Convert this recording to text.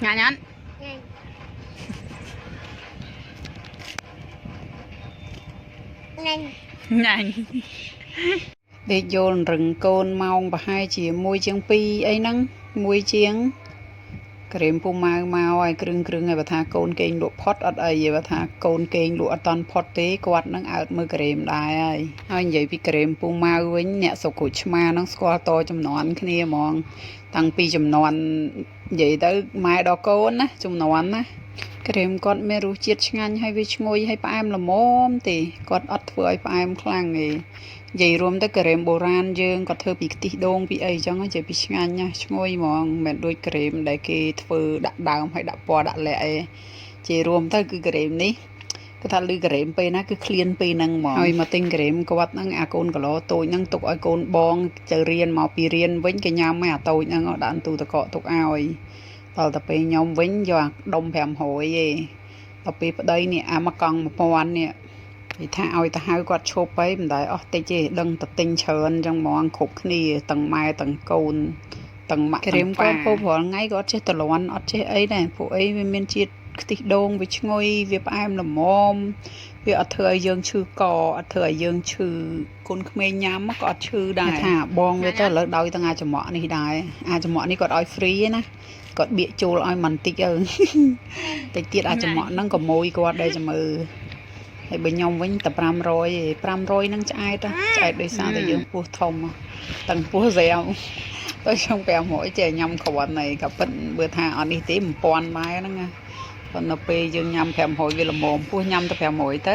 ឆ្ងាញ់អត់ ញ៉ាំញ៉ាំ ញ៉ាញ់ដេកយល់រឹងកូនម៉ោងប្រហែលជាមួយជាង2អីហ្នឹងមួយជាងក្រែមពូម៉ៅមកឲ្យគ្រឿងគ្រឿងឲ្យបើថាកូនគេងលក់ផុតអត់អីទេបើថាកូនគេងលក់អត់តន់ផុតទេគាត់នឹងអើតមើលក្រែមដែរហើយហើយនិយាយពីក្រែមពូម៉ៅវិញអ្នកស្រុកក្រូចឆ្មាហ្នឹងស្គាល់តចំនួនគ្នាហ្មងតាំងពីចំនួននិយាយទៅម៉ែដល់កូនណាចំនួនណា ក្រែមគាត់មានរសជាតិឆ្ងាញ់ហើយវាឈ្ងុយហើយផ្អែមល្មមទេគាត់អត់ធ្វើឲ្យផ្អែមខ្លាំងទេនិយាយរួមទៅក្រែមបុរាណយើងគាត់ធ្វើពីខ្ទិះដូងពីអីចឹងនិយាយពីឆ្ងាញ់ណាស់ឈ្ងុយហ្មងមិនមែនដូចក្រែមដែលគេធ្វើដាក់ដើមហើយដាក់ពណ៌ដាក់លក្ខអីជារួមទៅគឺក្រែមនេះគឺថាលឺក្រែមពេលណាគឺឃ្លានពេលហ្នឹងហ្មងហើយមកទិញក្រែមគាត់ហ្នឹងអាកូនកឡតូចហ្នឹងទុកឲ្យកូនបងទៅរៀនមកពីរៀនវិញគេញ៉ាំឯអាតូចហ្នឹងដាក់ទូទឹកកកទុកឲ្យ ដល់តែពេលខ្ញុំវិញយកអាដុំ500ឯងដល់ពេលប្តីនេះអាមកកង់1000នេះនិយាយថាឲ្យទៅហៅគាត់ឈប់អីមិនដែលអស់តិចទេដឹងតែទិញច្រើនអញ្ចឹងហ្មងគ្រប់គ្នាទាំងម៉ែទាំងកូនទាំងម៉ាក់ទាំងប៉ាគាត់ពោលរាល់ថ្ងៃក៏អត់ចេះតលន់អត់ចេះអីដែរពួកអីវាមានជាតិខ្ទិះដូងវាឈ្ងុយវាផ្អែមល្មមវាអត់ធ្វើឲ្យយើងឈឺកអត់ធ្វើឲ្យយើងឈឺកូនក្មេងញ៉ាំក៏អត់ឈឺដែរថាបងវាទៅឥឡូវដោយទាំងអាចចំក់នេះដែរអាចចំក់នេះគាត់ឲ្យ free ឯណា គាត់បៀកចូលឲ្យមិនតិចទៅ តិចទៀតអាចចំក់ហ្នឹងក៏ម៉ួយគាត់ដែរចាំមើលហើយបើខ្ញុំវិញតែ500ឯង500ហ្នឹងឆ្អែតហ៎ឆ្អែតដោយសារតែយើងពោះធំហ៎តាំងពោះស្រាវទៅខ្ញុំ500ចេះញ៉ាំគ្រាន់ហើយក៏ពិតបើថាអត់នេះទេ1000ដែរហ្នឹងណាប៉ុន្តែពេលយើងញ៉ាំ500វាល្មមពោះញ៉ាំតែ500ទៅ